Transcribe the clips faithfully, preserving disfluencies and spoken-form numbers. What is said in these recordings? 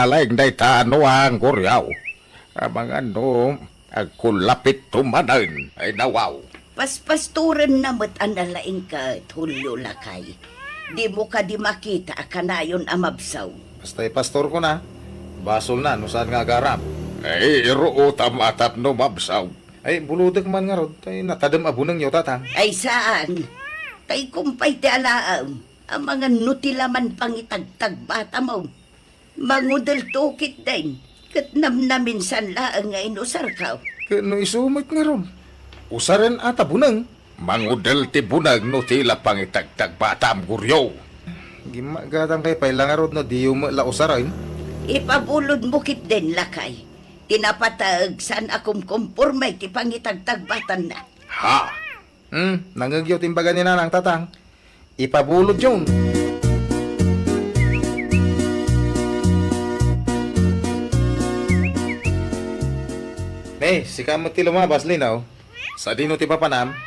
Laeng dayta no, Angguriaw. Amangan no agkulapitto manen. Ay, nawaw. Paspastorenna met a nalaing ket, Julio, lakay. Dimo kadi makita a kanayon a mabsaw? Basta ipastorkon a, basolna no saan nga agaram. Ay, iruotam a tapno mabsaw. Ay, bulodek man ngarud, tay natadem a bunengyo, Tatang. Ay, saan. Tay kumpay ti alaem, amangan no ti laman pangitagtagbatam. Mangudelto ketdin, ket namnaminsan laeng nga inusarka. Ket no isu met ngarud, usaren a ta buneng. Mangudel ti buneng no ti la pangitagtagbatam, Guryo. Gimmagatangkay pay la ngarud no diyo met la usaren. Ipabulodmo ketdin, lakay. Ti napateg, saan a kumkumporme ti pangitagtagbatanna. Ha? Hmm, nangngegyo ti imbaga ni Nanang, Tatang. Ipabulodyon. Ne, sika met ti lumabas, Lino. Sadino ti mapanam?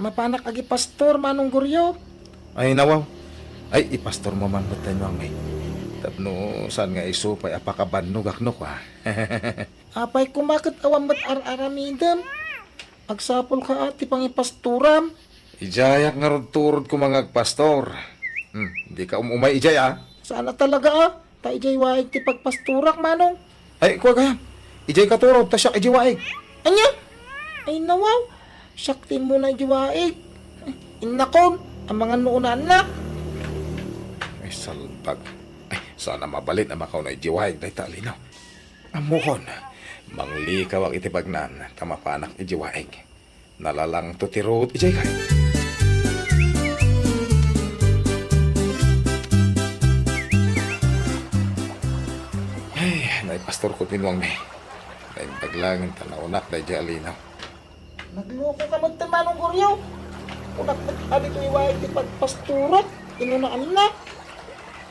Mapanak agipastor, Manong Goryo. Ay, nawaw. Ay, ipastormo man met, Tatang, eh. Tapno saan nga isu pay a pakabannogak no kua. Apay koma ket awan met ar-aramidem? Agsapulka a ti pangipastoram. Idiayak ngarud turod koma nga agpastor. Hmm, dika um-umay idiay a. Saan a talaga a, ta idiay waig ti pagpastorak, Manong. Ay, kua gayam. Idiay ka turod, ta siak idiay waig. Ania? Ay, nawaw. Siak ti immuna idiay waig. Innakon, amangan no unaannak. Ay, salbag. Ay, saan a mabalin a makauna idiay waig dayta a Lino. Ammokon, manglikawak iti bagnan ta mapanak idiay waig. Nalalangto ti ruot idiay kay. Ay, naipastorko ti nuangmi. Naimbag laeng ta naunak daydiay a Lino. Naglukoka met, Manong Goryo. Kunak met a ditoy waig ti pagpastorak, inunaannak.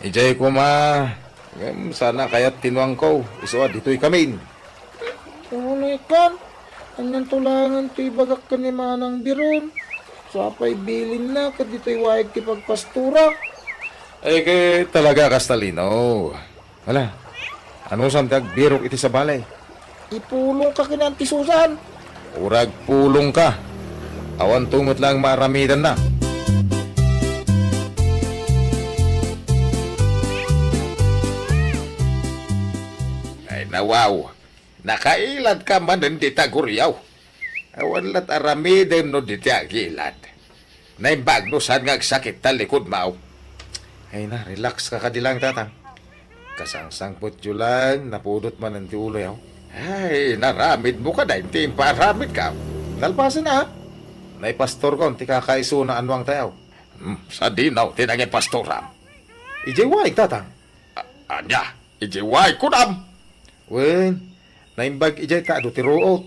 Idiay koma, ngem saan a kayat ti nuangko, isu a ditoy kamin. Unay kan, anianto laengen ti ibagak ken ni Manang Biron. Sapay bilinna ket ditoy waig ti pagpastorak. Ay, ket talaga kasta, Lino. Ala, anusam ti agbirok iti sabali? Ipulongka ken ni Auntie Susan. Uray agpulongka. Awanto met laeng maaramidanna. Ay, nawaw. Nakailadka manen dita, Guriaw. Awan la't aramidem no dita agilad. Naimbag no saan nga agsakit ta likod, maw. Ay na, relax ka kadi laeng, Tatang. Kasangsangpetyo laeng, napudot manen ti uloyo. Ay, naramidmo kadi ti impaaramidko. Nalpasen a. Naipastorkon ti kakaisuna a nuangtayo. Hmm, sadino ti nangipastoram? Idiay waig, Tatang. A-, ania? Idiay waig kunam? Wen, naimbag idiay ta adu ti ruot.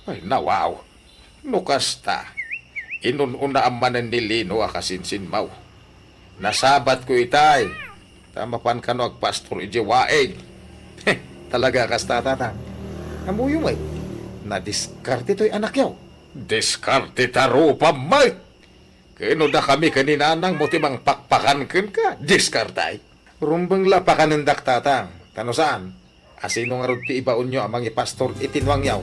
Ay, nawaw. No kasta, inun-unaam manen ni Lino a kasinsinmaw. Nasabatko itay, ta mapan kano agpastor idiay waig. Heh, talaga kasta, Tatang. Ammoyo met, nadiskarte toy anakyo. Diskarte ta rupa met! Ken no dakami ken ni Nanangmo ti mangpakpakan kenka, diskartay. Rumbeng la pakanendak, Tatang. Ta no saan, asino ngarud ti ibaonyo a mangipastor iti nuangyo?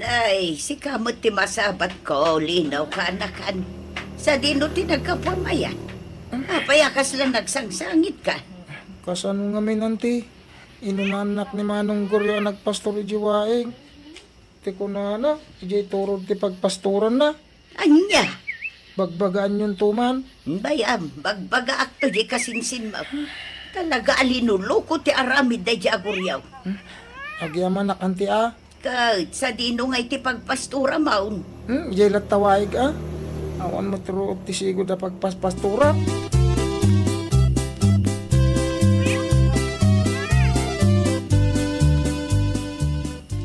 Ay, sika met ti masabatko, Lino, kaanakan. Sadino ti naggapuam aya? Apay a kasla nagsangsangitka? Kasano ngamin, Auntie? Inunaannak ni Manong Goryo a nagpastor idiay waig. Ti kunana, idiay turod ti pagpastoranna. Ania? Bagbagaanyonto man. Bay-am, bagbagaakto diay kasinsinmo. Talaga a linuluko ti aramid daydiay a Goryo. Hmm? Agyamanak, Auntie, a. Ket sadino ngay ti pagpastoram? Hmm, idiay latta waig a. Awan met ruot ti sigud a pagpaspastoram.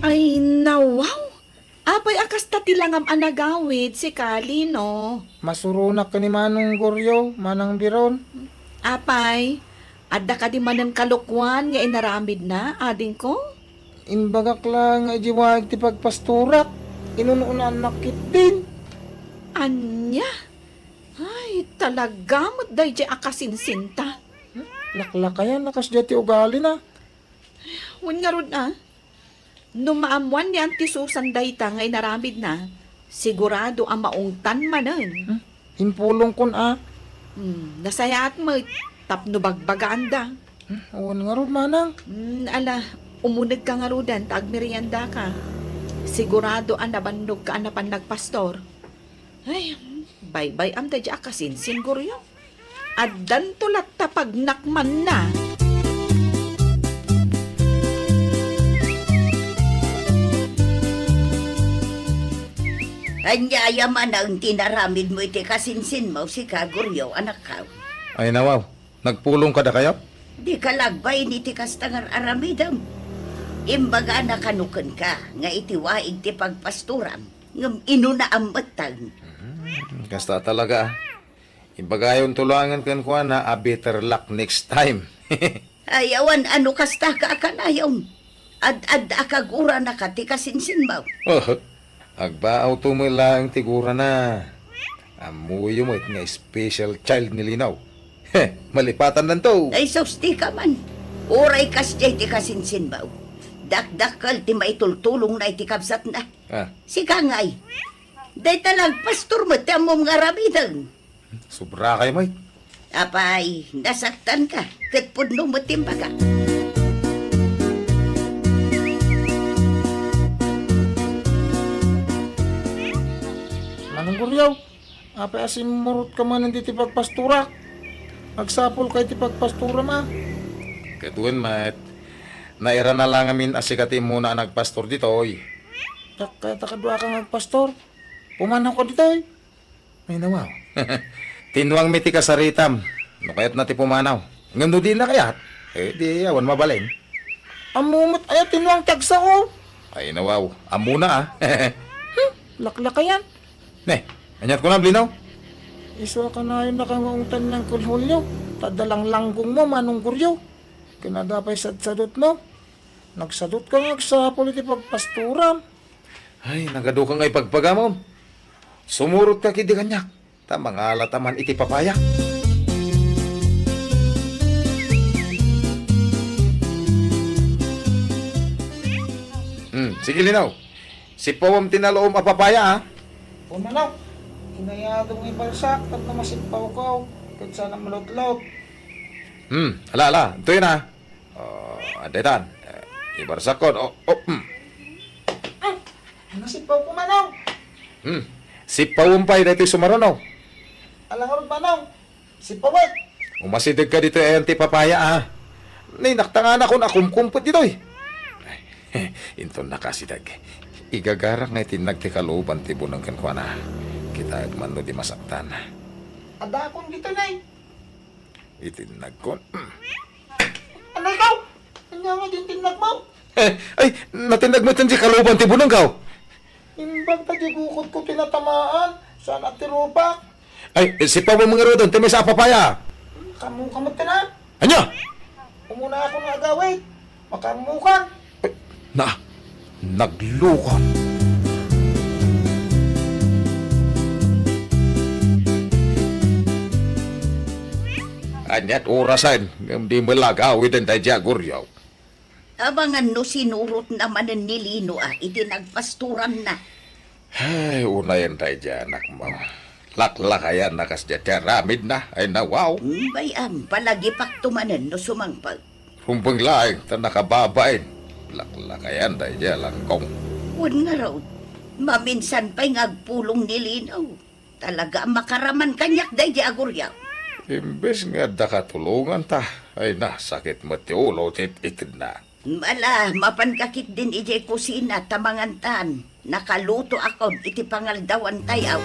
Ay, nawaw! Apay a kasta ti langam a nagawid, sika, Lino? Masuronak ken ni Manong Goryo, Manang Biron. Apay, adda kadi manen kalokuan nga inaramidna, adingko? Imbagak la nga idiay waig ti pagpastorak, inun-unaannak ketdin. Ania? Talaga met daydiay a kasinsinta. Laklakayan a kasdiay ti ugalina. Wen ngarud a, no maammoan ni Auntie Susan dayta nga inaramidna, sigurado a maungtan manen. Hmm? Impulongkon a. Hmm, nasayaat met tapno bagbagaanda. Hmm, wen ngarud, manang. Hmm, ala, umunegka ngaruden ta agmeriendaka. Sigurado a nabannogka a napan nagpastor. Ay, baybay-am daydiay a kasinsin, Goryo. Addanto latta pagnakmanna. Ania aya manen ti inaramidmo iti kasinsinmo, sika, Goryo, anakko? Ay, nawaw. Nagpulong kadakayo? Dika la agbain iti kasta nga ar-aramidem. Imbagana kano kenka nga iti waig ti pagpastoram, ngem inunaam metten. Hmm, kasta talaga. Imbagayonto laengen kenkuana a better luck next time. Ay, awan a no kasta ka a kanayon. Ad-adda a kaguranaka ti kasinsinmo. Oh, agbaawto met laeng ti gurana. Ammoyo met nga special child ni Linaw. He, malipatandanto. Ay, sus, dika man. Uray kasdiay ti kasinsinmo, dakdakkel ti maitultulongna iti kabsatna. Ah. Sika ngay, dayta la agpastor met ti ammom nga aramiden. Sobrakay met. Apay, nasaktanka, ket pudno met ti imbaga. Manong Guriaw, apay a simmurotka manen ditoy pagpastorak? Agsapulka iti pagpastoram a. Ket wen met, nairana la ngamin a sika ti immuna a nagpastor ditoy. Diak kayat a kaduaka nga agpastor. Pumanawka ditoy. Ay, nawaw. Tinuangmi ti kasaritam, no kayatna ti pumanaw. Ngem no dina kayat, eh, di awan mabalin. Ammo met aya tinuang ti agsao? Ay, nawaw. Ammona, ah. Hmm, laklakayan. Ne, aniat kunam, Linaw? Isu a kanayon a kangaungtan ni Uncle Julio, ta adda langlanggonmo, Manong Guriaw. Ken adda pay sadsadutmo. Nagsadutka nga agsapul iti pagpastoram. Ay, nagaduka nga ipagpagamom. Sumurotka ketdi kaniak, ta mangalata man iti papaya. Hmm, sige, Linaw. Sippawem ti nalaom a papaya, a. O, manok, inayadem nga ibarsak tapno masippawko, ket saan a malutlot. Hmm, ala, ala. Ditoy na. Oh, adda itan. Eh, ibarsakkon. Oh, oh, hmm. Ay, nasippaw ko, manong. Hmm. Sippawem pay daytoy sumaruno. Ala ngarud, manong. Sippawek. Umasidegka ditoy ayan ti papaya, a. Ni, naktanganakon a kumkumpet ditoy. Inton nakasideg, igagarak nga itinnag ti kaluoban ti buneng kenkuana. Kitaek man no di masaktan. Adda akon ditoy, nay. Itinnagkon. Hmm. Anay, kaw? Ania nga din tinnag mo? Eh, ay, natinnag met ti kaluoban ti buneng, kaw. Imbag ta di bukod ko tinatamaan, saan a ti rupak? Ay, sippawem ngaruden ti maysa a papaya. Kamu, kamu ka na? Ania? Umuna ako nga agawid. Makamukan. Na, naglukan. Aniat orasen, ngem di met la agawiden daydiay a Guriaw. Amangan no sinurotna manen ni Lino a iti nagpastoranna. Ay, unayen daydiay anakmo. Laklakayan a kasdiay ti aramidna. Ay, nawaw. Hmm, bay-am, palagipakto manen no sumangpet. Rumbeng laeng ta nakababain. Laklakayan daydiay a langkong. Wen ngarud, maminsan pay nga agpulong ni Lino. Talaga a makaraman kaniak daydiay a Guriaw. Imbes nga adda katulonganta, ay, nasakit met ti ulo ti it-itedna. Ala, mapanka ketdin idiay kusina ta mangantan. Nakalutoakon iti pangaldawantayo.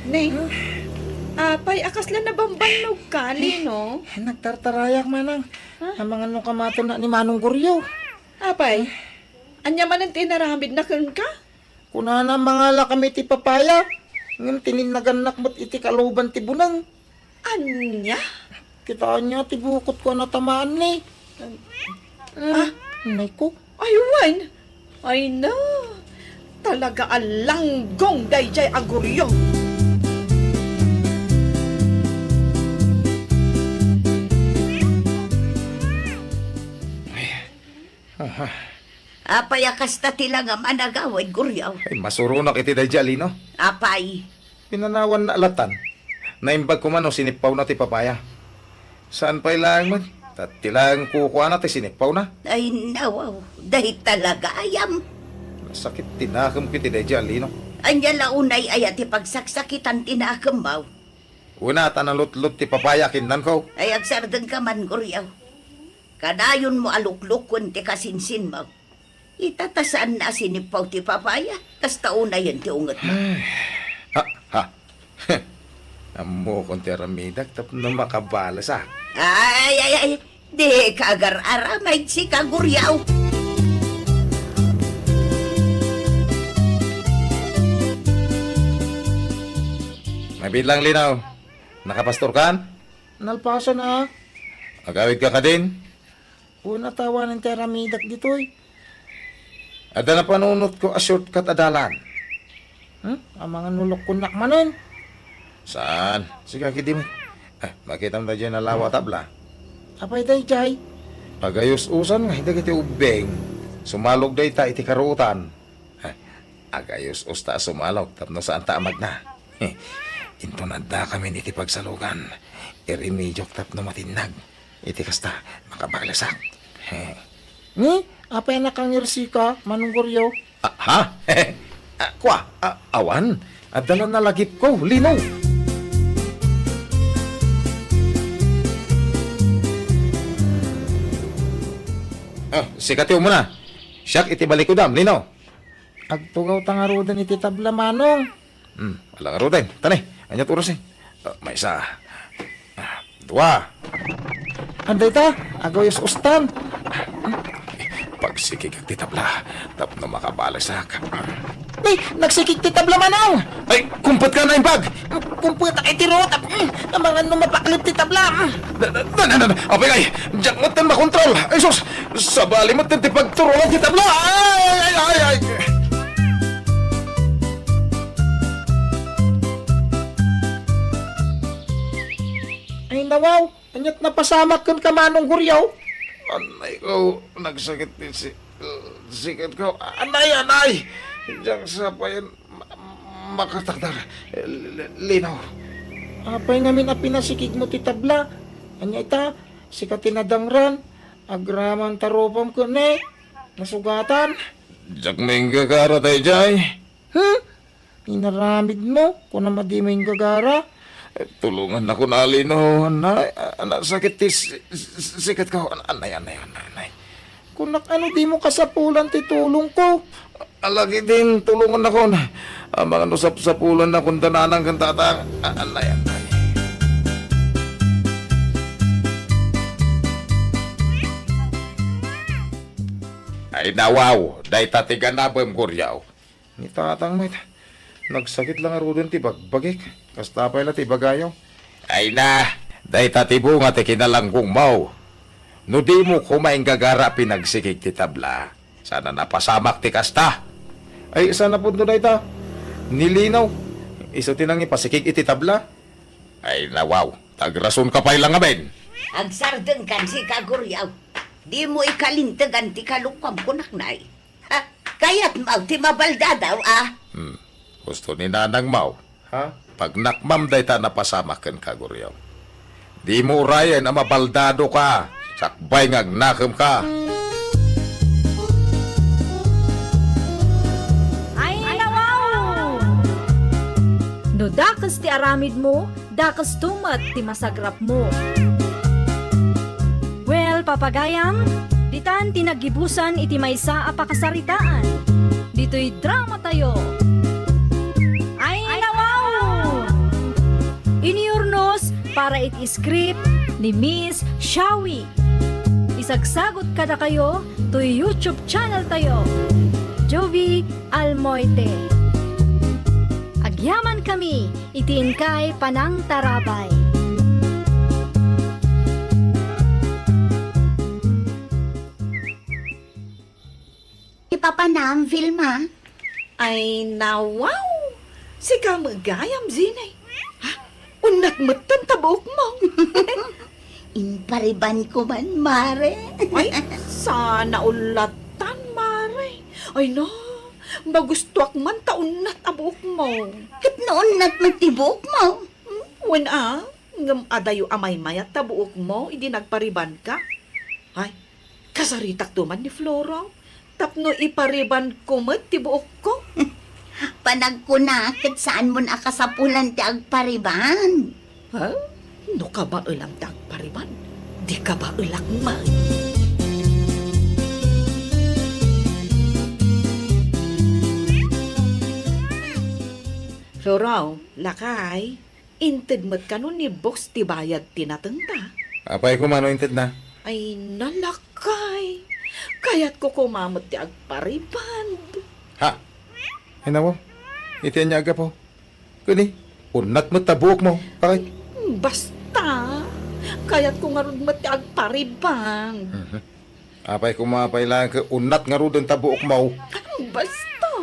Neng, apay a kasla nabambannogka, Lino? Nagtartarayak, manang. Ha? Amangan no kamatenna ni Manong Guriaw. Apay, ania manen ti inaramidna kenka? Kunana, mangalakami ti papaya, ngem tininnagannak met iti kaluoban ti buneng. Ania? Kitaenyo ti bukod ko a natamaan ni. Ah? Nay ko, Ay, wen! Ay na! Talaga a langgong daydiay a guryo! Ay, aha. Apay a kasta ti langam a nagawid, guryo? Ay, masuronak iti daydiay a lino. Apay? Pinanawanna latan. Naimbag koma no sinippawna ti papaya. Saan pay laeng met, ta ti laeng kukuana ti sinippawna. Ay, nawaw, dayta la gayam. Nasakit ti nakemko iti daydiay a lino. Ania la unay aya ti pagsaksakitan ti nakemmo? Kuna ta nalutlot ti papaya a kinnanko. Ay, agsardengka man, guryo. Kadayonmo a luklukken ti kasinsinmo. Ita ta saanna a sinippaw ti papaya, kasta unayen ti ungetmo. Ay, ha, ha. Ammokon ti aramidak tapno makabales, a. Ay, ay, ay, dika agar-aramid, sika, guryo. Mabiit lang, Lino. Nakapastorkan? Nalpasan, a. Agawidka kadin? Wen, a ta awanen ti aramidak ditoy. Adda napanunotko a shortcut a dalan. Hmm? Amangan no lokkonnak manen. Saan? Sika, kidimit. Ah, makitam daydiay nalawa a tabla. Apay daydiay? Agayus-usan ngay dagiti ubbing. Sumalog dayta iti karuotan. Ha, agayus-usta a sumalog tapno saanta a magna. Inton addakamin iti pagsalugan, iremediok tapno matinnag. Iti kasta, makabalesak. He. Ni, apay a nakangirsika, Manong Goryo? Ah, ha? Ah, kua, ah, awan. Adda la nalagipko, Lino. Ah, sika ti umuna. Siak iti balikudam, Lino. Agtugawta ngaruden iti tabla, Manong. Hmm, ala ngaruden. Tani, ania ti oras, eh? Ah, maysa. Ah, dua. Adda ita, aguyos-ustan. Pagsikigak ti tabla, tapno makabalesak. Ay, nagsikig ti tabla, Manong! Ay, kumpet ka, naimbag! Kumpuetak iti rota. Mm, amangan no mapakleb ti tabla. Mm. Na, na, na, na, na, apay ngay, diak metten makontrol. Ay, sus, sabali metten ti pagturongan ti tabla. Ay, ay, ay, ay, ay. Ay, nawaw, aniat napasamak ken ka, Manong Goryo? Anay ko, nagsakit ti si-, sikatko. Anay, anay! Diak sa payen ma-, makatakder, L-, L-, Lino. Apay ngamin a pinasikigmo ti tabla? Ania ita, sika ti nadangran? Agraman ta rupam ken ne, nasugatan. Diak maingagara daydiay. Hmm? Inaramidmo, kunam a dimo inggagara. Eh, tulongannakon, a Lino, anay, a-, nasakit ti si-, si-, sikatko, an-, anay, anay, anay, anay. Kunak, ano, dimo kasapulan ti tulongko? Alagidin, tulongannakon. Amangan no sapsapulannakon da nanang ken tatang. A-, anay, anay. Ay, nawaw, dayta ti ganabem, Goryo. Ni tatang met, nagsakit la ngaruden ti bagbagik. Kasta pay la ti ibagayo. Ay na, dayta ti bunga ti kinalanggongmo. No dimo koma inggagara a pinagsikig ti tabla, saan a napasamak ti kasta. Ay, saan a pudno dayta? Ni Lino, isu ti nangipasikig iti tabla. Ay, nawaw, ta agrasonka pay la ngamin. Agsardengkan, sika, Goryo. Dimo ikalintegan ti kalukuam, kunak, nay. Ha? Kayatmo ti mabaldadaw, a? Hmm. Gusto ni nanangmo. Ha? Pagnakmam dayta a napasamak kenka, Goryo. Dimo urayen a mabaldadoka. Sakbay nga agnakemka. Ay, nawaw! No dakes ti aramidmo, dakesto met ti masagrapmo. Well, papagayam, ditan ti naggibusan iti maysa a pakasaritaan. Ditoy dramatayo. Ay, nawaw! Inurnos para iti script ni Miss Shawi. Isagsagot kadakayo toy YouTube channel tayo, Jovie Almoite. Agyaman kami iti inkay panangtarabay. papanam, Vilma? Ay, nawaw! Sika met gayam, Zinay. Ha? Unnat metten ta buokmo. Inparibanko man, Mare. Ay, sana ullatan, Mare. Ay na, magustuak man ta unnat a buokmo. Ket no unnat met ti buokmo? Hmm, wen a, ngem adayo a maymayat ta buokmo idi nagparibanka. Ay, kasaritakto man ni Floro tapno iparibanko met ti buokko. Panagkuna ket saanmon a kasapulan ti agpariban. Ha? No kabaelam ti agpariban, di kabaelak man. Floro, lakay, inted met kano ni Boss ti bayad ti natengta? Apay koma no intedna? Ay, na, lakay. Kayatko koma met ti agpariban. Ha? Ay, nawaw. Iti ania a gapu? Kani, unnat met ta buokmo, bakit? Basta, kayatko ngarud met ti agpariban. Mhm. Apay koma pay laeng ket unnat ngaruden ta buokmo? Basta,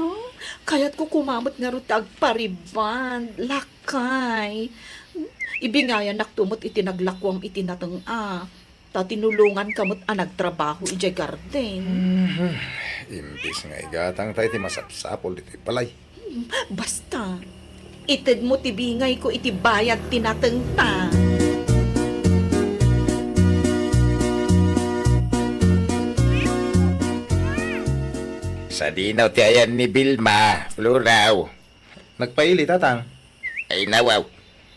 kayatko koma met ngarud ti agpariban, lakay. Ibingayannakto met iti naglakuam iti nateng a. Ta tinulonganka met a nagtrabaho idiay garden. Mhm. Imbes nga igatangta iti masapsapul ditoy balay. Hmm, basta, itedmo ti bingayko iti bayad ti natengta. Sadino ti ayan ni Vilma, Floro? Nagpaili, Tatang. Ay, nawaw.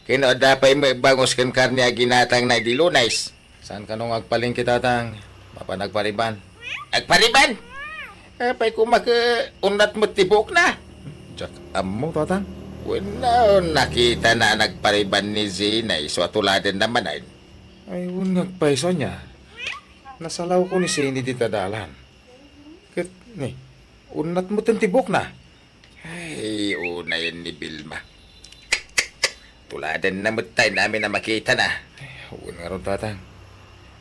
Ken no adda pay mabangus kenka ni a ginatangna idi Lunes? Saan kano nga agpalengke, Tatang? Mapan agpariban. Agpariban? Apay koma ket unnat met ti buokna? Diak ammo, Tatang. Wenno, nakitana a nagpariban ni Zina isu a tuladenna manen. Ay, wen nga agpayso ania. Nasalawko ni Zina dita dalan. Ket, ni, unnat metten ti buokna. Ay, unayen ni Vilma. Tuladenna metten amin a makitana. Ay, wen ngarud, Tatang.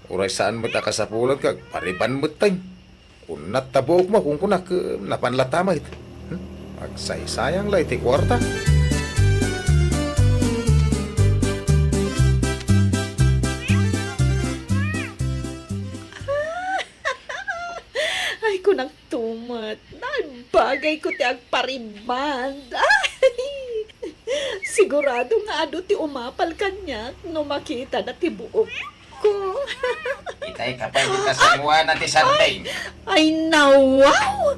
Uray saan met a kasapulan ket agpariban metten. Unnat ta buokmo, kunkunak, napan latta met. Hmm? Agsaysayang la iti kuarta. Ay, kunakto met, nabagayko ti agpariban. Ay! Sigurado nga adu ti umapal kaniak no makitana ti buokko. Itay ka pay dita sanguana ti sardeng. Ay, nawaw!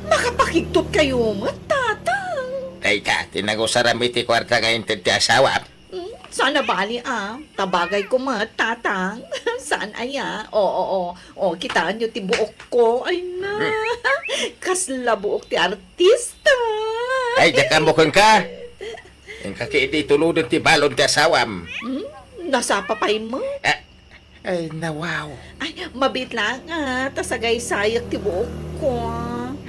Makapakigtot kayo met, Tatang. Dayta, ti nagusaram iti kuarta nga inted ti asawam. Hmm, sana bali, a. Ta bagayko met, Tatang. Saan aya? O, o, o. O, kitaenyo ti buokko. Ay na. Hmm. Kasla buok ti artista. Ay, diak ammo kenka. Inka ketdi tuluden ti balon ti asawam. Hmm, nasapa pay met. Ah, ay, nawaw. Ay, mabiit laeng, a. Ta sagaysayak ti buokko.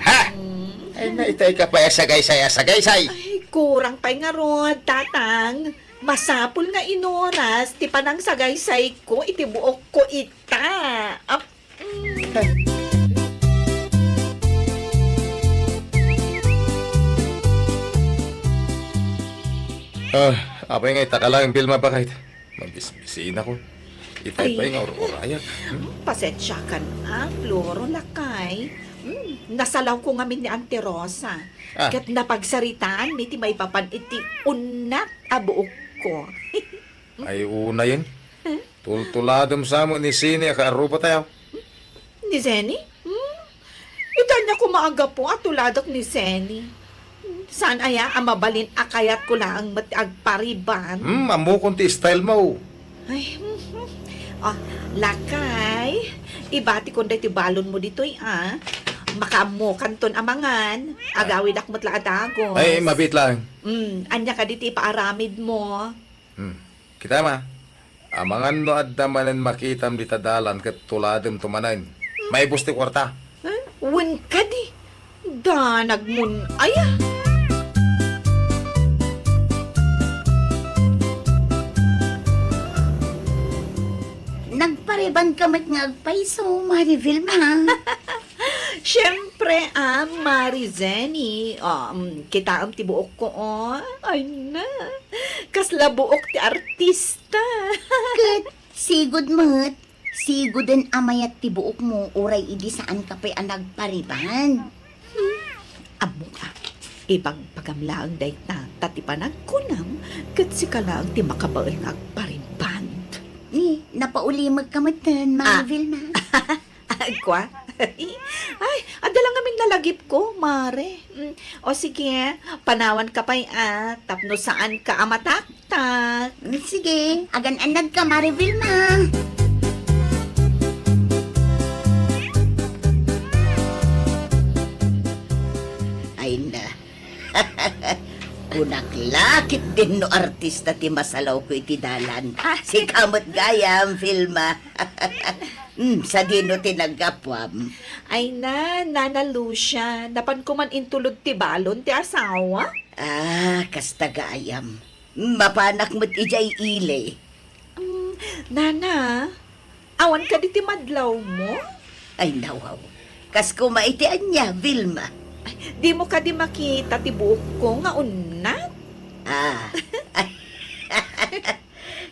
Ha? Hmm. Ay, na, itay ka pay a sagaysay a sagaysay. Ay, kurang pay ngarud, Tatang. Masapul nga inoras ti panangsagaysayko iti buokko ita. Ap-, mm. Ah, apay nga ita ka laeng, Vilma, bakit? Mabisbisinakon. Itay pay nga ur-urayak. Hmm? Pasensiakan, a, Floro, lakay. Hmm, nasalawko ngamin ni Auntie Rosa. Ah. Ket napagsaritaanmi ti maipapan iti unnat a buokko. Ay, unayen. Eh? Tultuladem sa met ni Zeni a kaarrubatayo. Ni Zeni? Hmm? Ita ania koma a gapu a tuladak ni Zeni? Saan aya a mabalin a kayatko laeng met ti agpariban? Hmm, ammokon ti style mo. Ay, hmm, hmm. Ah, lakay, ibatikon daytoy balonmo ditoy, a. Makaammokanton a mangan. Agawidak met la a dagos. Ay, mabiit laeng. Hmm, ania kadi ti ipaaramidmo? Hmm. Kitam, a. Amangan no adda manen makitam dita dalan ket tulademto manen. Maibus ti kuarta. Eh, wen kadi. Danagmon aya. Nagpariban ka met nga agpayso, Mari Vilma. Siyempre, ah, Mari Zenny. Oh, mm, kitaem ti buokko, oh. Ay na, kasla buok ti artista. Ket sigud met, siguden a mayat ti buokmo, uray idi saanka pay a nagpariban. Ammok a, ibagbaga laeng dayta, ta ti panagkunam, ket sika laeng ti makabael nga agpariban. Ni, napaulimekka metten, Mari Ah. Vilma. Agkua? Ay, adda la ngamin nalagipko, Mare. Mm, o sige, panawanka pay, ah, tapno saanka a mataktak. Mm, sige, agan-annadka, Mare Vilma. Ay na. Kunak la ketdin no artista ti masalawko iti dalan. Ah. Sika met gayam, Vilma. Hmm, sadino ti naggapuam? Ay na, Nana Lucia, napanko man intulod ti balon ti asawa. Ah, kasta gayam. Mapanak met idiay ili. Mm, Nana, awan kadi ti madlawmo? Ay, nawaw. Kas koma iti ania, Vilma? Ay, dimo kadi makita ti buokko nga unnat? Ah.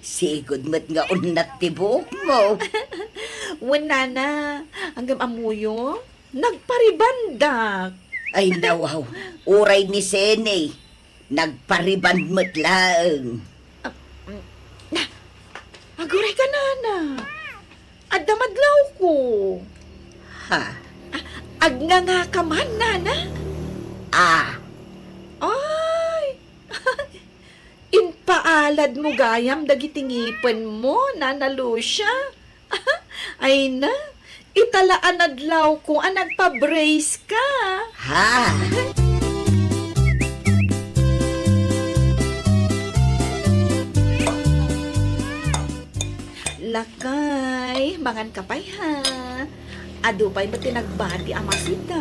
Sigud met nga unnat ti buokmo. Wen, Nana, ngem ammoyo, nagparibandak. Ay, nawaw. Uray ni Sene, nagpariban met laeng. Ah, mm, na, aguray ka, Nana. Adda madlawko. Ha? Ah, agngangaka man, Nana? Ah. Ay, impaaladmo gayam dagiti ngipenmo, Nana Lucia. Ay na, ita la a nadlawko a nagpa-brace ka. Ha? Lakay, mangan ka pay, ha? Adu pay met ti nagbati a masita.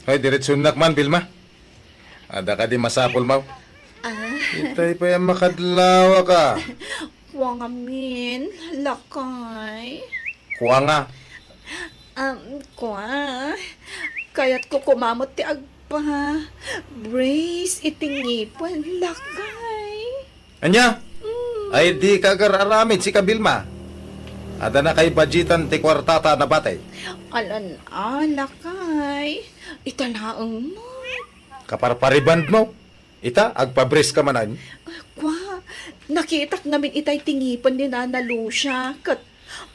Ay, diretsunak man, Vilma. Adda kadi masapulmo? Ah. Itay pay a makadlawaka. Kua ngamin, lakay. Kua nga? Um, kua. Kayatko koma met ti agpa-brace iti ngipen, lakay. Ania? Mm. Ay, dika agar-aramid, sika Vilma. Adda nakay budgetan ti kuartata a nabatay. Alan a, lakay. Ita laeng met. Kaparparibandmo? Ita, agpa-brace ka manen? Ah, kua, nakitak ngamin itay ti ngipen ni Nana Lucia, ket,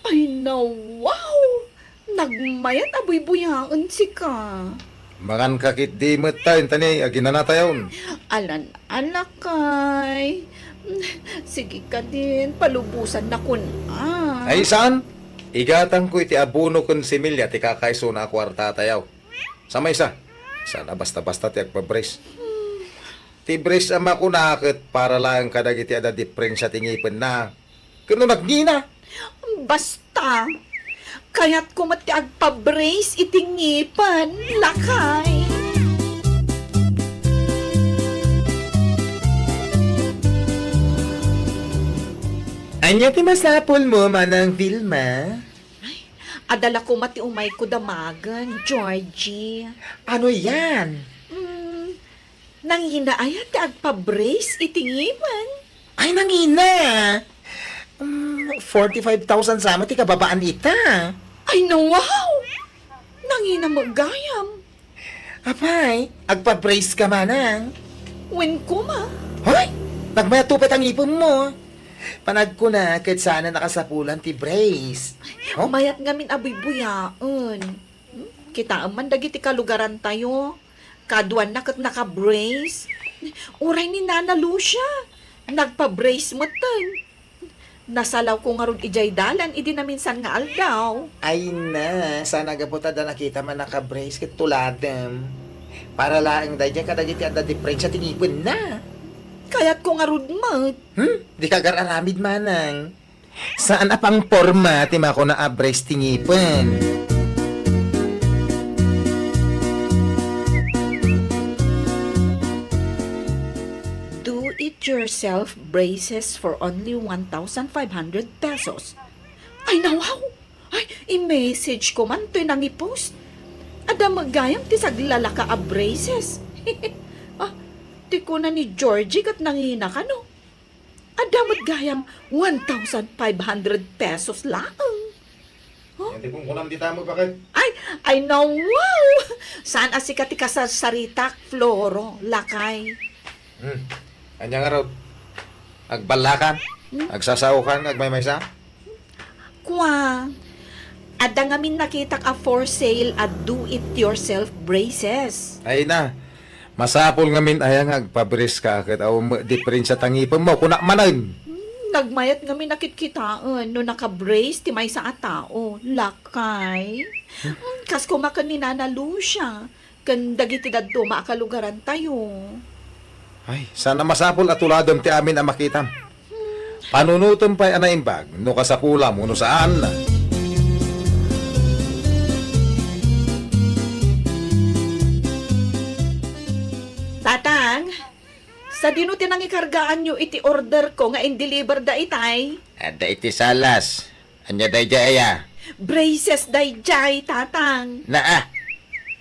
ay, nawaw! Nagmayat a buybuyaen sika. Mangan ka ketdi met ta, inta ni aginanatayon. Alan a, lakay. Sige kadin, palubosannakon a. Ay, saan? Igatangko iti abono ken similya ti kakaisuna a kuartatayo. Sa maysa, saan a basta-basta ti agpa-brace. Ti brace a makuna ket para laeng kadagiti adda diprensia ti ngipenna. Ken no nagngina? Basta, kayatko met ti agpa-brace iti ngipen, lakay. Ania ti masapulmo, Manang Vilma? Ay, adda la koma ti umayko damagen, Georgie. Ano yan? Mm, nangina aya ti agpa-brace iti ngipen? Ay, nangina! Mm, forty-five thousand sa met ti kababaan ita. Ay, nawaw! Nangina met gayam. Apay, agpa-brace ka manang? Wen koma. Hoy! Nagmayat pay ti ngipenmo. Panagkuna ket saan a nakasapulan ti brace. Oh? Mayat ngamin a buybuyaen. Hmm? Kitaem man dagiti kalugarantayo. Kaduanna ket naka-brace. Uray ni Nana Lucia, nagpa-brace metten. Nasalawko ngarud idiay dalan idi naminsan nga aldaw. Ay na, saan a gapu ta adda nakitam a naka-brace ket tuladem. Para laeng daydiay kadagiti adda diprensia ti ngipenna. Kayatko ngarud met. Hmm? Dika agar-aramid manang. Saan a pangporma ti makuna a brace ti ngipen. Do it yourself braces for only one thousand five hundred pesos. Ay, nawaw! Ay, i-message ko man toy nangipost. Adda met gayam ti saglalaka a braces. Ah, ti kuna ni Georgie ket nangina kano. Adda met gayam one thousand five hundred pesos laeng. Huh? Yan ti kunkunam dita met, bakit? Ay, ay, no, wow! Saan a sika ti kasarsaritak, Floro, lakay? Hmm. Ania ngarud? Agballakan? Hmm? Agsasaokan nga agmaymaysa? Kua, adda ngamin nakitak a for sale a do-it-yourself braces. Ay na, masapul ngamin aya nga agpa-brace ka ket awan met diperensia ta ngipenmo, kunak manen. Hmm, nagmayat ngamin a kitkitaen no naka-brace ti maysa a tao, lakay. Hmm, kas koma ken ni Nana Lucia. Ken dagiti dadduma a kalugarantayo. Ay, saan a masapul a tuladem ti amin a makitam. Panunotem pay a naimbag no kasapulam wenno saan. Tatang, sadino ti nangikargaanyo iti order ko nga in-deliver da itay? Adda iti salas. Ania daydiay aya? Braces daydiay, Tatang. Naa.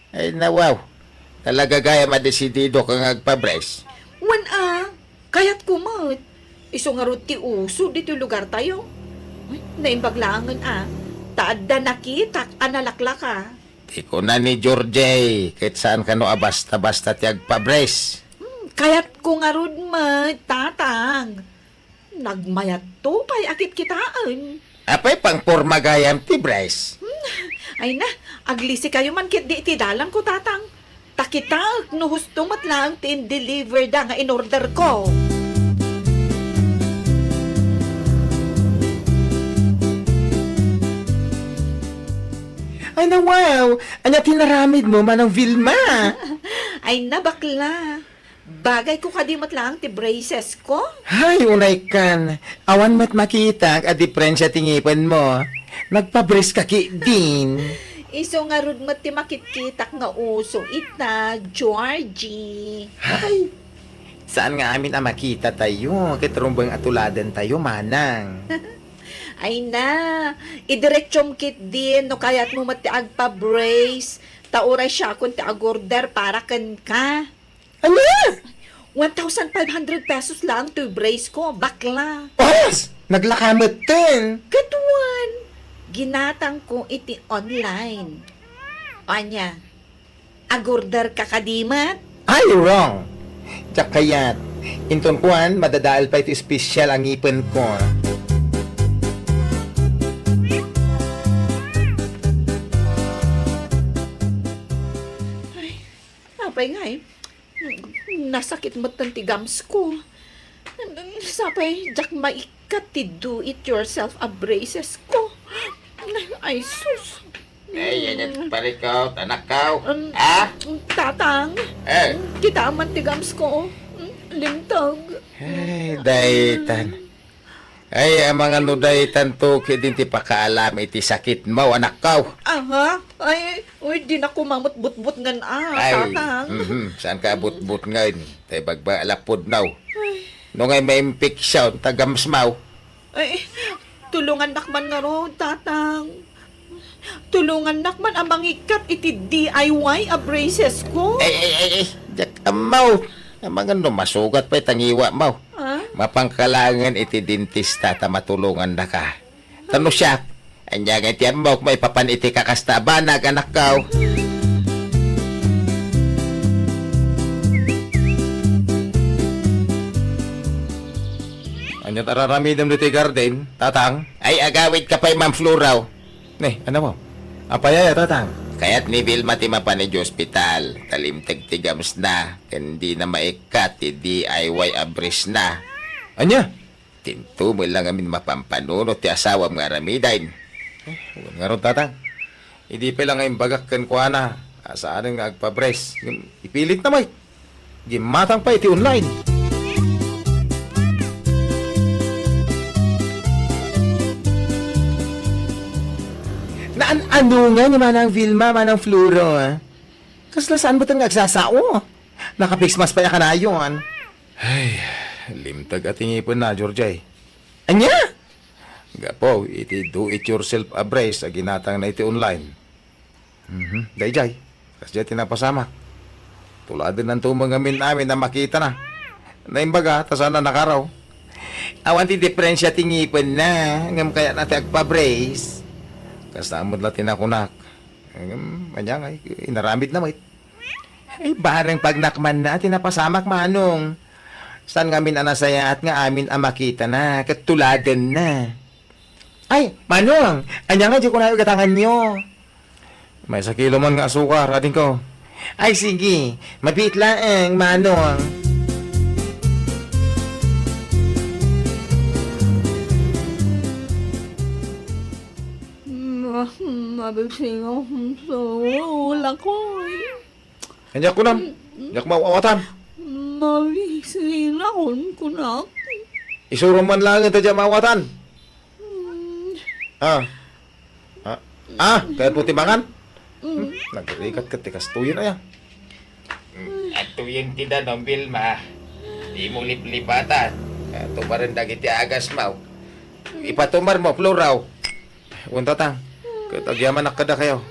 Ay, nawaw. Talaga gayam a desidido ka nga agpa-brace? Wen a, kayatko met. Isu ngarud ti uso ditoy lugartayo. Uy, naimbag laengen a. Ta adda nakitak a nalaklaka. Ti kuna ni Georgie, ket saan kano a basta-basta ti agpa-brace. Hmm, kayatko ngarud met, Tatang. Nagmayatto pay a kitkitaen. Apay pangporma gayam ti brace? Hmm, ay na, aglisikayo man ketdi iti dalangko, Tatang. Ta kitaek no husto met laeng ti in-deliver da nga in-order ko. Ay na, wow! Ania ti naramidmo, Manang Vilma? Ay na, bakla. Bagayko kadi met laeng ti braces ko? Hay, unaykan. Awan met makitak a diperensia ti ngipenmo. Nagpa-brace ka ketdin. Isu ngarud met ti makitkitak nga uso ita, Georgie. Hay, saan nga amin a makitatayo ket rumbeng a tuladentayo, manang. Ay na, idiretsom ketdin no kayatmo met ti agpa-brace, ta uray siakon ti agorder para kenka. Ania? One thousand five hundred pesos laeng toy brace ko, bakla. Oras! Naglaka metten. Ket wen, ginatangko iti online. Ania, agorder ka kadi met? Ay, wrong! Diak kayat. Inton kuan, madadael pay ti espesyal a ngipenko. Ay, apay ngay? Nasakit metten ti gums ko. Sapay diak maikkat ti do it yourself a braces ko. Ay, sus. Ay, yan yung parikaw, anak kaw. Um, Ha? Tatang, Eh. Kita man ti gums ko. Limtag. Ay, daytan. Ay, amangan no daytan to, ketdin ti pakaalam iti sakitmo, anak kaw. Aha? Ay, uy, di na kumamat butbutngen a, Ay, Tatang. Mhm, saan ka butbutngen? Tay bagba, lapud now. Ay. No ngay maimpeksyon, ta gumsmaw. Ay, tulungannak man ngarud, Tatang. Tulungannak man a mangikkat iti D I Y a braces ko. Ay, ay, ay, ay, diak ammaw. Amangan no masugat pay ta ngiwatmo. Ha? Mapanka laengen iti dentista ta matulongannaka. Ta no siak, ania ngay ti ammok maipapan iti kakasta a banag, anak kaw? Ania ti ar-aramidem ditoy garden, Tatang? Ay, agawidka pay, Ma'am Floro. Ne, ania mo? Apay aya, Tatang? Kayat ni Vilma ti mapan idiay ospital, ta limteg ti gumsna, ken dina maikkat ti D I Y a brace na. Ania? Dinto met laeng amin mapanpanunot ti asawam nga aramiden. Eh, wen ngarud, Tatang. Idi pay la nga imbagak kenkuana a saanen nga agpa-brace, ngem ipilitna met. Gimmatang pay iti online. Naan-ano nga ni Manang Vilma, Manang Floro, ah? Kasla saan metten nga agsasao? Naka-face mask pay a kanayon. Ay, limteg a ti ngipenna, Georgie. Ania? gapu iti do it yourself a brace a ginatangna iti online. Mhm, daydiay. Kasdiay ti napasamak. Tuladennanto met ngamin amin a makitana. Naimbaga, ta saan a nakaraw. Awan ti diferensia ti ngipenna, ngem kayatna ti agpa-brace. Kasta met la ti nakunak. Ngem, ania ngay, inaramidna met. Ay, bareng pagnakmanna ti napasamak, Manong. Saan ngamin a nasayaat nga amin a makitana, ket tuladenna. Ay, Manong, ania nga di ko nayo gatanganyo? Maysa kilo man nga asukar, adingko. Ay, sige, mabiit laeng, Manong. Ma-, mabisi nga sa ulak ko. Ania kunam? Diak maawatan. Mabisi nga kun kunak. Isuro man laeng ta diak maawatan. Mm. Ah. Ah, ah, kayatmo ti mangan? Mm. Hmm, nagrigat ket ti kastoyen aya. Mm, adtoyen ti danum, Vilma. Dimo liplipatan. Ah, tumaren dagiti agasmo. Ipatumarmo, Floraw. Wen, Tatang. Ket agyamanak kadakayo.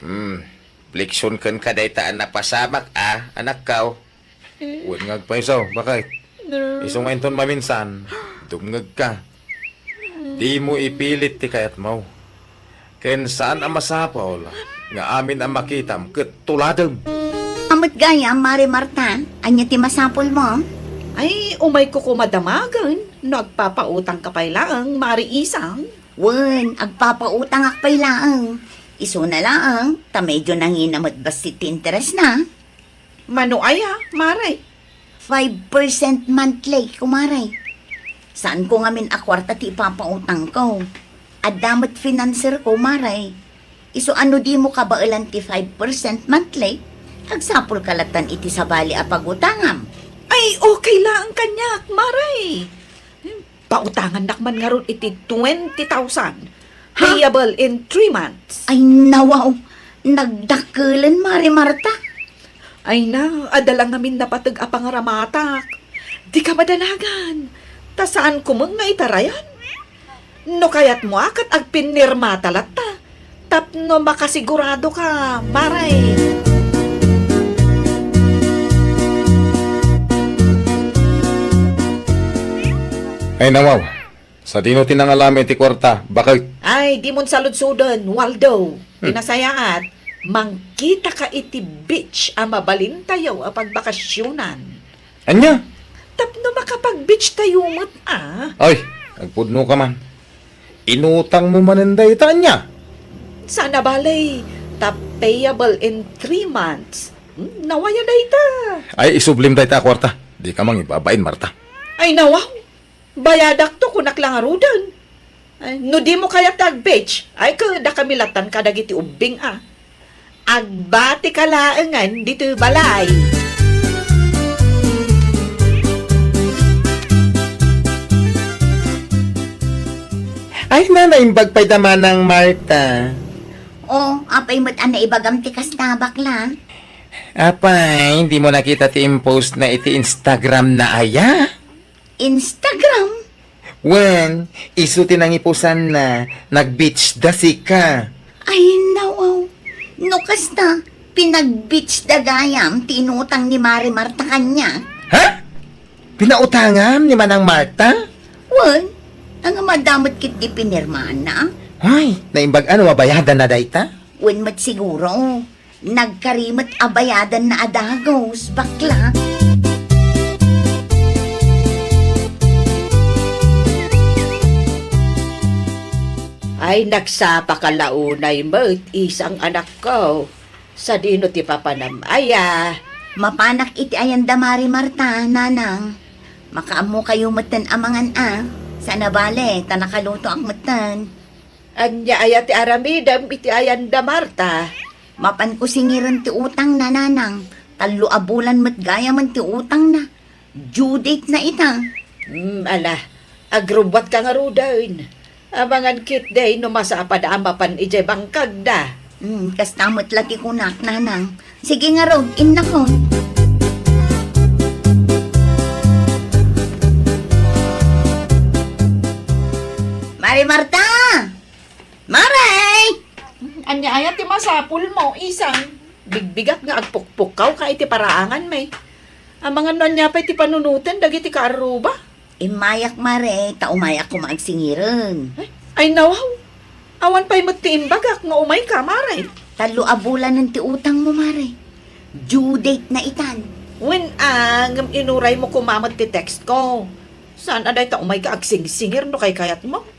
Hmm. Leksion kenka dayta a napasamak a, anakko. Wen nga agpayso, baket? Isu nga inton maminsan, dumngegka. Dimo ipilit ti kayatmo. Ken saan a masapul nga amin a makitam ket tuladem. Amet gayam, Mare Marta, ania ti masapulmo? Ay, umayko koma damagen no agpapautangka pay laeng, Mare Isang. Wen, agpapautangak pay laeng. Isuna laeng, ta medyo nangina met bassit ti interesna. Mano aya, Mare? Five percent monthly, kumare. Saanko ngamin a kuarta ti ipapautangko. Adda met financer ko, Mare. Isu a no dimo kabaelan ti five percent monthly, agsapulka lattan iti sabali a pagutangam. Ay, okay laeng kaniak, Mare. Pautangannak man ngarud iti twenty thousand, ha? Payable in three months. Ay, nawaw, nagdakkelen, Mare Marta. Ay na, adda la ngamin napateg a pangaramatak. Dika madanagan, ta saanko met nga itarayan. No kayatmo a ket agpinirmata latta. Tapno makasiguradoka, Mare. Ay, nawaw. Sadino ti nangalami ti kuarta, baket? Ay, dimon saludsoden, Waldo. Hmm. Ti nasayaat, mangkitaka iti beach a mabalintayo a pagbakasionan. Ania? Tapno makapag-beach tayo met, a. Ay, agpudnoka man. Inutangmo manen dayta, ania? Saan a bale, ta payable in three months. Hmm, nawaya dayta. Ay, isublim dayta a kuarta. Dika mangibabain, Marta. Ay, nawaw. Bayadakto, kunak la ngaruden. Ay, no dimo kayat nga ag-beach, ay, ket dakami lattan kadagiti ubbing, a. Agbatika laengen ditoy balay. Ay, na, naimbag pay da Manang Marta. O, apay met a naibagam ti kasta, bakla? Apay, dimo nakita ti impost na iti Instagram na aya? Instagram? Wen, isu ti nangipusanna, nag-beach da sika. Ay, nawaw. No kasta, pinag-beach da gayam ti inutang ni Mare Marta kaniak. Ha? Pinautangam ni Manang Marta? Wen, ania, madamot ket ti pinirmana? Ay, naimbag a no mabayadanna dayta? Wen met siguro. Nagkari met a bayadanna a dagus, bakla. Ay, nagsapaka la unay met, isang anakko. Sadino ti papanam aya? Mapanak iti ayan da Mare Marta, nanang. Makaammokayo metten a mangan a. Saan a bale, ta nakalutoak metten. Ania aya ti aramidem iti ayan da Marta? Mapanko singiren ti utangna, nanang. Tallo a bulan met gayamen ti utangna. Due date na ita. Hmm, ala, agrubbuatka ngaruden. Amangan ketdi no masapad a mapan idiay bangkagda. Hmm, kasta met la ti kunak, nanang. Sige ngarud, innakon. Ay, Marta! Mare! Ania aya ti masapulmo, Isang? Bigbigat nga agpukpukkawka iti paraanganmi. Amangan no ania pay ti panunoten dagiti kaarruba? Immayak, Mare, ta umayak koma agsingiren. Ay, ay, nawaw. Awan pay met ti imbagak nga umayka, Mare. Tallo a bulanen ti utangmo, Mare. Due date na itan. Wen, ah, ngem inuraymo koma met ti text ko. Saan a dayta umayka agsingsingir no kaykayatmo?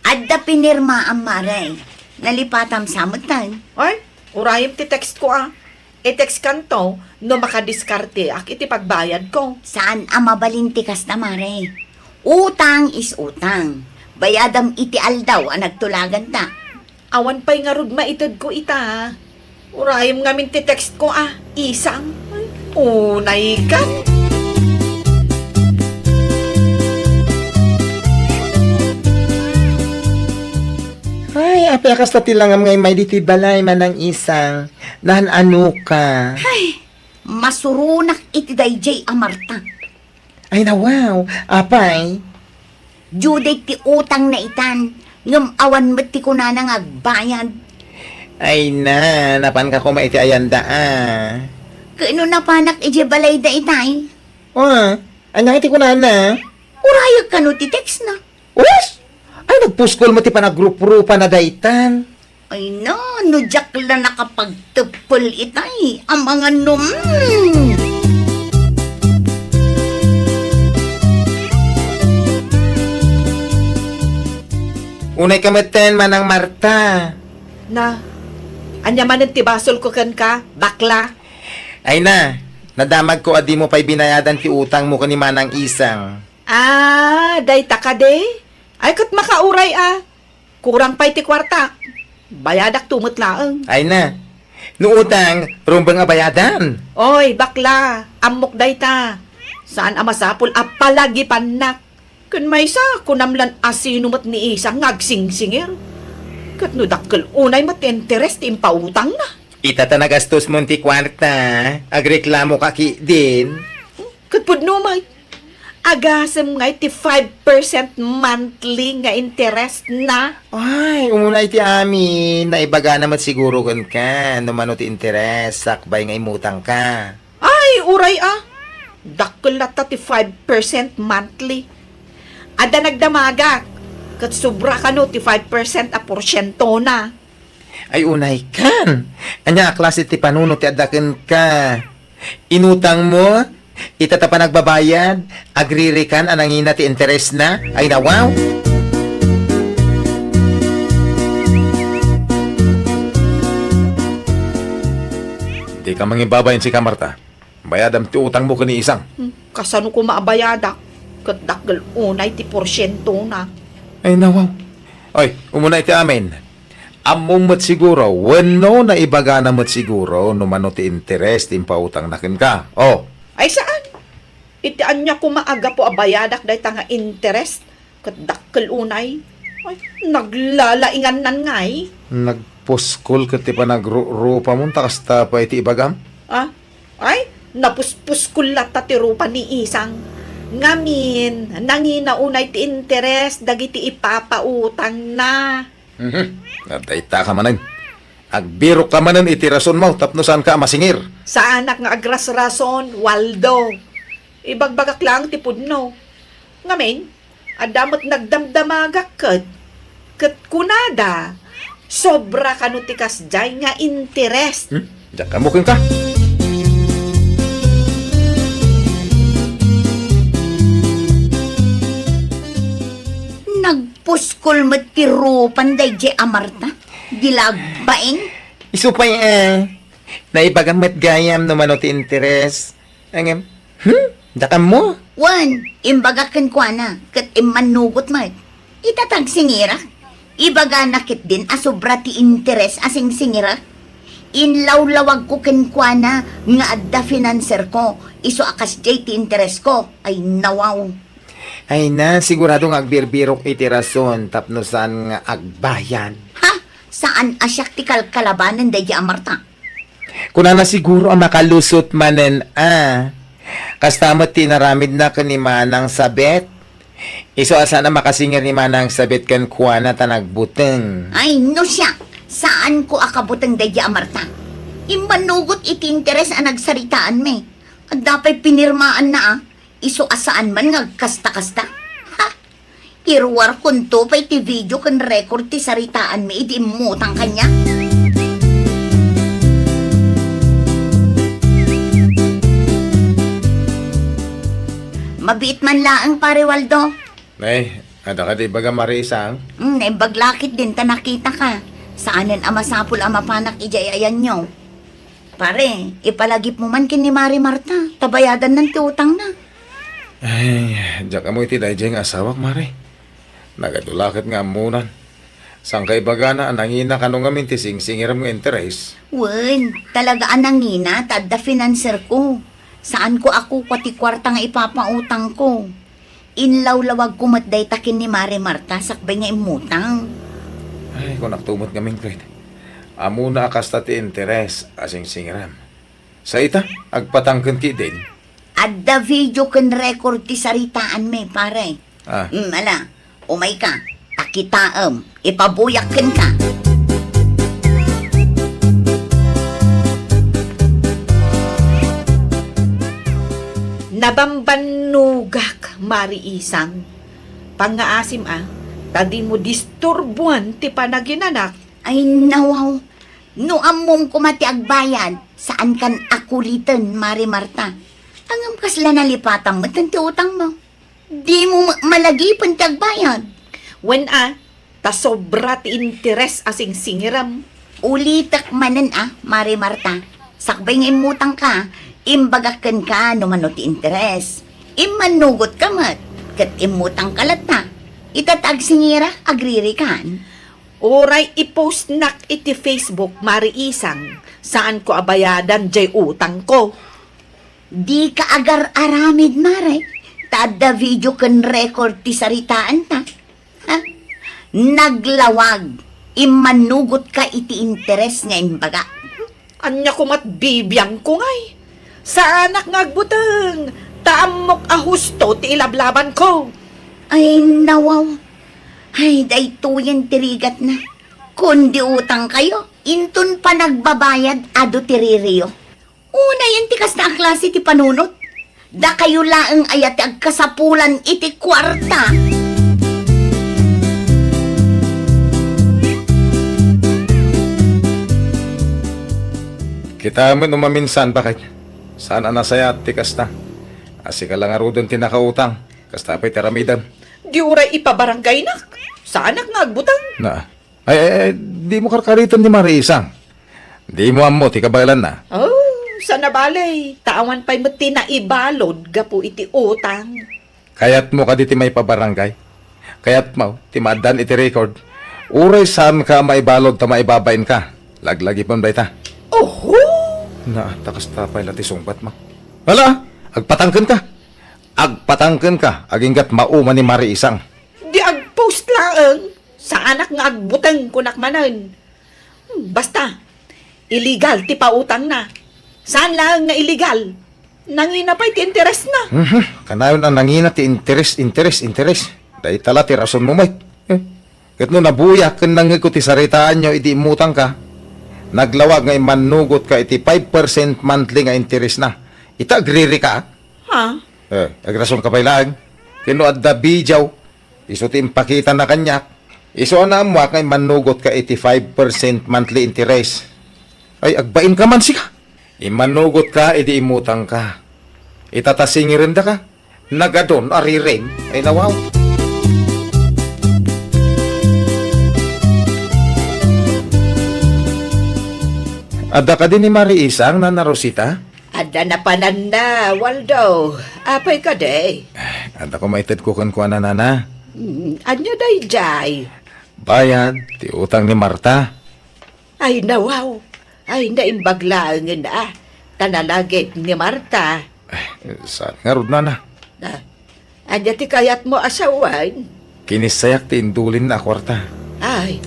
Adda pinirmaam, Mare. Nalipatam sa metten. Ay, urayem ti text ko, ah. I-text kanto no makadiskarteak iti pagbayadko. Saan a mabalin ti kasta, Mare. Utang is utang. Bayadam iti aldaw a nagtulaganta. Awan pay ngarud maitedko ita. Urayem ngamin ti text ko, ah, Isang. Ay, unay ka. Ay, apay a kasta ti langam nga immay ditoy balay, Manang Isang. Naan-ano ka? Ay, masuronak iti daydiay a Marta. Ay, nawaw. Apay? Due date ti utangna itan, ngem awan met ti kunana nga agbayad. Ay na, napanka koma iti ayanda, ah. Ket no napanak idiay balayda itay? Ah, ania ti kunana? Urayek kano ti textna. Uy! Ay, nagpuskol met ti panagruprupana daytan. Ay na, no diak la nakapagteppel itay, amangan no, mm. Unay ka metten, Manang Marta. Na, ania manen ti basolko kenka, bakla? Ay na, nadamagko a dimo pay binayadan ti utangmo ken ni Manang Isang. Ah, dayta kadi? Ay, ket makauray a. Kurang pay ti kuartak. Bayadakto met laeng. Ay na. No utang, rumbeng a bayadan. Oy, bakla, ammok dayta. Saan a masapul a palagipannak. Ken maysa, kunam lan a sino met ni Isang nga agsingsingir. Ket no dakkel unay met ti interes ti impautangna. Ita ta nagastosmon ti kuarta, agreklamoka ketdin. Ket pudno met. Agasem ngay ti five percent monthly nga interest na. Ay, umuna iti amin, naibagana met siguro kenka no mano ti interest sakbay nga immutangka. Ay, uray a. Dakkel latta ti five percent monthly. Adda nagdamagak, ket sobra kano ti five percent a porsientona. Ay, unay kan. Ania a klase ti panunot ti adda kenka? Inutangmo, ita ta panagbabayad, agririkan a nangina ti interesna? Ay, nawaw! Dika mangibabain sika, Marta. Bayadam ti utangmo ken ni Isang. Hmm, kasano koma a bayadak? Ket dakkel unay ti porsientona. Ay, nawaw. Oy, umuna iti amin. Ammom met siguro, wenno naibagana met siguro no mano ti interes ti impautangna kenka. Oh. Ay, saan? Iti ania koma a gapu a bayadak dayta nga interes? Ket dakkel unay. Ay, naglalaingannan ngay. Nagpuskol ket ti panagru-, rupamon ta kasta pay ti ibagam? Ah? Ay, napuspuskol latta ti rupa ni Isang. Ngamin, nangina unay ti interes dagiti ipapautangna. Mhm. Dayta ka manen. Agbirok ka manen iti rasonmo tapno saanka a masingir. Saanak nga agrasrason, Waldo. Ibagbagak laeng ti pudno. Ngamin, adda met nagdamdamagak ket, ket kunada, sobra kano ti kasdiay nga interes. Hmm? Diak ammo kenka. Nagpuskol met ti rupan daydiay a Marta. Di la agbain. Isu pay, eh, naibaga met gayam no mano ti interes. Ngem, hmm? Diak ammo? Wen, imbagak kenkuana, ket immannugot met. Ita ta agsingirak. Ibagana ketdin a sobra ti interes a singsingirak. Inlawlawagko kenkuana nga adda financerko, isu a kasdiay ti interesko. Ay, nawaw. Ay na, sigurado nga agbirbirok iti rason tapno saan nga agbayad. Ha? Saan a siak ti kalkalabanen daydiay a Marta? Kunana siguro a makalusot manen a. Kasta met ti inaramidna ken ni Manang Sabet. Isu a saan a makasingir ni Manang Sabet kenkuana ta nagbuteng. Ay, no siak, saanko a kabuteng daydi a Marta. Immanugot iti interes a nagsaritaanmi. Adda pay pinirmaanna a, isu a saan man nga agkasta-kasta. Ha? Iruarkonto pay ti video ken record ti saritaanmi idi immutang kaniak. Mabiit man laeng, Pare Waldo. Nay, adda kadi ibaga, Mare Isang? Hmm, naimbag la ketdin ta nakitaka. Saanen a masapul a mapanak idiay ayanyo. Pare, ipalagipmo man ken ni Mare Marta, ta bayadannan ti utangna. Ay, diak ammo iti daydiay nga asawak, Mare. Nagadu la ket nga ammonan. Saan ka ibagana a nangina kano ngamin ti singsingiram nga interes? Wen, talaga a nangina ta adda finanserko. Saanko a kukua ti kuarta nga ipapautangko. Inlawlawagko met dayta ken ni Mare Marta sakbay nga immutang. Ay, kunakto met ngamin ket, ammona a kasta ti interes a singsingiram. Sa ita, agpatangken ti idin. Adda video ken record ti saritaanmi, pare. Ah. Mm, ala, umayka, ta kitaem, ipabuyak kenka. Nabambannogak, Mari Isang. Pangngaasim a, ta dimo disturbuan ti panaginanak. Ay, nawaw. No ammom koma ti agbayad, saankan a kuliten, Mari Marta. Ngem kasla nalipatam met ti utangmo. Dimo met malagipen ti agbayad. Wen a, ta sobra ti interes a singsingirem. Ulitek manen a, Mari Marta. Sakbay nga immutangka, imbagak kenka no mano ti interes. Immannugotka met, ket immutangka latta. Ita ta agsingirak, agririkan. Uray i-postnak iti Facebook, Mari Isang, saanko a bayadan jay utangko. Dika agar-aramid, Mare, ta adda video ken record ti saritaanta. Ha? Naglawag, immannugotka iti interes nga imbaga. Ania koma't bibiangko ngay? Saanak nga agbuteng, ta ammok a husto ti ilablabanko. Ay, nawaw. Ay, daytoyen ti rigatna. Kundi utangkayo, inton panagbabayad adu ti ririyo. Unayen ti kasta a klase ti panunot. Dakayo laeng aya ti agkasapulan iti kuarta. Kita met no maminsan, baket. Saan a nasayaat ti kasta. A sika la ngaruden ti nakautang. Kasta pay ti aramidem. Di uray ipabarangaynak. Saanak nga agbutang. Na, Ay, ay, ay, dimo karkariten ni Mari Isang. Dimo ammo ti kabaelanna. Oh, sana bale, ta awan pay met ti naibalud gapu iti utang. Kayatmo kadi ti maipabarangay? Kayatmo ti maaddaan iti record? Uray saanka a maibalud ta maibabainka, laglagipen dayta. Oho! Na, ta kasta pay la ti sungbatmo. Hala, agpatangkenka. Agpatangkenka, aginggat mauma ni Mari Isang. Di agpost laeng, saanak nga agbuteng kunak manen. Hmm, basta, illegal ti pautangna. Saan laeng nga illegal? Nangina pay ti interesna. Mhm. Kanayon a nangina ti interes, interes, interes. Dayta la ti rasonmo met. Eh, ket no nabuyak ken nangngegko ti saritaanyo idi immutangka, naglawag nga immannugotka iti five percent monthly nga interesna. Ita agririka, a? Ha? Eh, agrasonka pay laeng. Ken no adda video, isu ti impakitana kaniak. Isu a naammoak nga immannugotka iti five percent monthly interest. Ay, agbainka man sika. Immannugotka idi immutangka. Ita ta singirendaka. Nagadun a riring. Ay, nawaw. Adda kadi ni Mari Isang, Nana Rosita? Adda napananda, Waldo. Apay kadi? Adda ko maitedko kenkuana, Nana. Hmm, ania daydiay? Bayad ti utang ni Marta. Ay, nawaw. Ay, naimbag laengen a. Ta nalagip ni Marta. Eh, saan ngarud, Nana? Ah, ania ti kayatmo a sawen? Kinissayak ti indulinna a kuarta. Ay,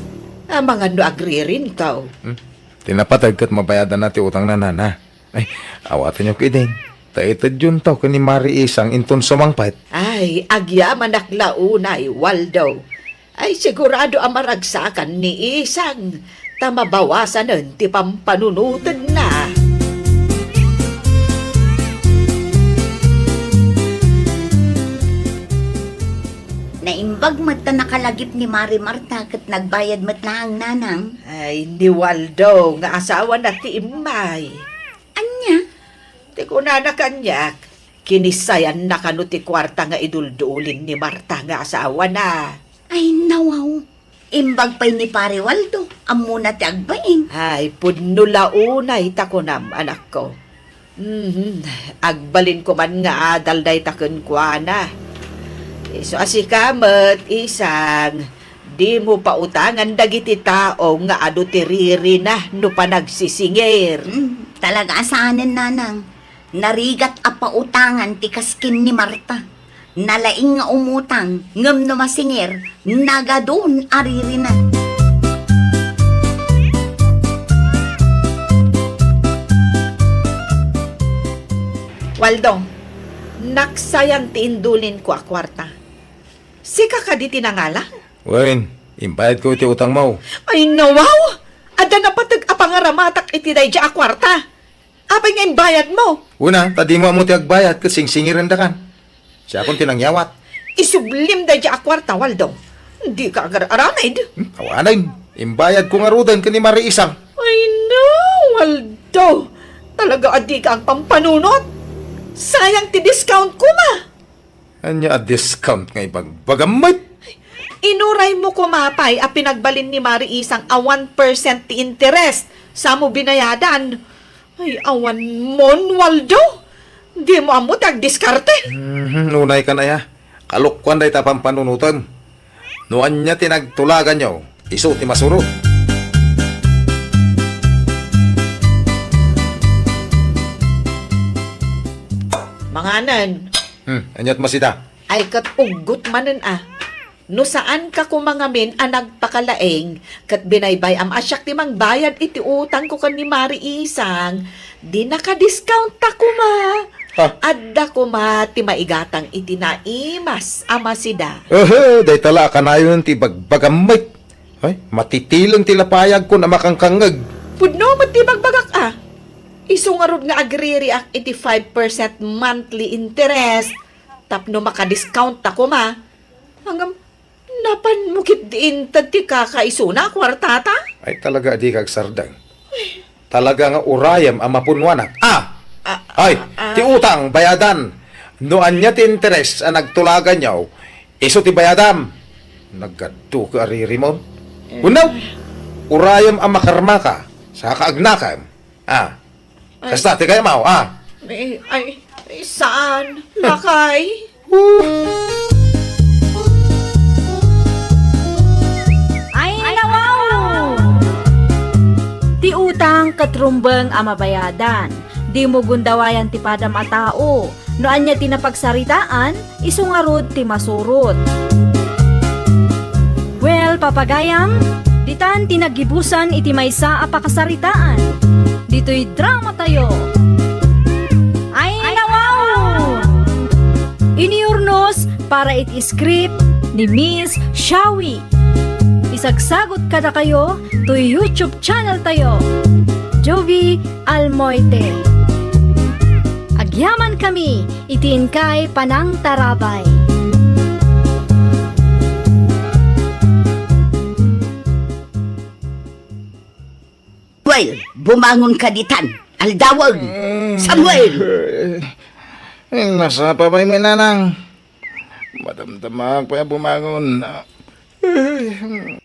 amangan no agririnto. Hmm? Ti napateg ket mabayadanna ti utangna, Nana. Ay, awatenyo kidin. Ta itedyonto ken ni Mari Isang inton sumangpet. Ah, Ay, agyamanak la unay, Waldo. Ay, sigurado a maragsakan ni Isang, ta mabawasanen ti pampanunotenna. Naimbag met ta nakalagip ni Mari Marta ket nagbayad met laeng, Nanang. Ay, ni Waldo nga asawana ti immay. Ania? Ti kunana kaniak, kinisayanna kano ti kuarta nga iduldulin ni Marta nga asawana. Ay, nawaw. Imbag pay ni Pare Waldo, ammona ti agbain. Ay, pudno la unay ta kunam, anakko. Mhm, agbalinko man nga adal dayta kenkuana. Isu a sika met, Isang, dimo pautangan dagiti tao nga adu ti ririna no panagsisingir. Mm, talaga a saanen, Nanang. Narigat a pautangan ti kaskin ni Marta. Nalaing nga umutang, ngem no masingir, nagadun a ririna. Waldo, naksayan ti indulinko a kuarta. Sika kadi ti nangalang? Wen, imbayadko iti utangmo. Ay, nawaw! Adda napateg a pangaramatak iti daydiay a kuarta. Apay nga imbayadmo? Una, ta dimo ammo ti agbayad ket singsingirendakan. Siakon ti nangyawat. Isublim daydiay a kuarta, Waldo. Dika agar-aramid. Hmm, awanen. Imbayadko ngaruden ken ni Mari Isang. Ay, no, Waldo. Talaga a dika agpampanunot. Sayang ti discount koma. Ania a discount nga ibagbagam met? Inuraymo koma pay a pinagbalin ni Mari Isang a one percent ti interest. Samo binayadan. Ay, awan mon, Waldo. Dimo ammo ti agdiskarte. Mhm, unaykan aya. Kalokuan dayta pampanunotem. No ania ti nagtulaganyo, isu ti masurot. Manganen. Hmm, aniat masida? Ay, ket uggot manen a. No saanka koma ngamin a nagpakalaing, ket binaybay-am a siak ti mangbayad iti utangko ken ni Mari Isang, di nakadiscountta koma. Ha? Adda koma ti maigatang iti naimas a masida. Ehe, dayta la a kanayon ti ibagbagam met. Ay, matitileng ti lapayagkon a makangkangngeg. Pudno met ti ibagbagak a. Isu ngarud nga agririak iti five percent monthly interest tapno makadiscountta koma. Ngem, napanmo ketdi inted ti kakaisuna a kuartata? Ay, talaga a dika agsardeng. Talaga nga urayem a mapunnuanak. Ah! Ah, Ay, ah, ti ah. utang, bayadan. No ania ti interes a nagtulaganyo, isu ti bayadam. Naggadduka a ririmon. Eh. Unaw, urayem a makarmaka, saka agnakem. Ah, Ay. Kasta ti kayamaw, ah. Ay, ay, ay, saan? Lakay? Ay, nawaw! Ti utang ket rumbeng a mabayadan. Dimo gundawayan ti padam a tao. No ania ti napagsaritaan, isu ngarud ti masurot. Well, papagayam, ditan ti naggibusan iti maysa a pakasaritaan. Ditoy drama tayo. Ay, nawaw! Iniurnos para iti script ni Miss Shawi. Isagsagot kadakayo toy YouTube channel tayo, Jovi Almoite. Agyaman kami iti inkay panangtarabay. Samuel, bumangon ka ditan. Aldawen! Samuel! Eh, nasapa pay met, Nanang? Madamdama pay a bumangon. Eh,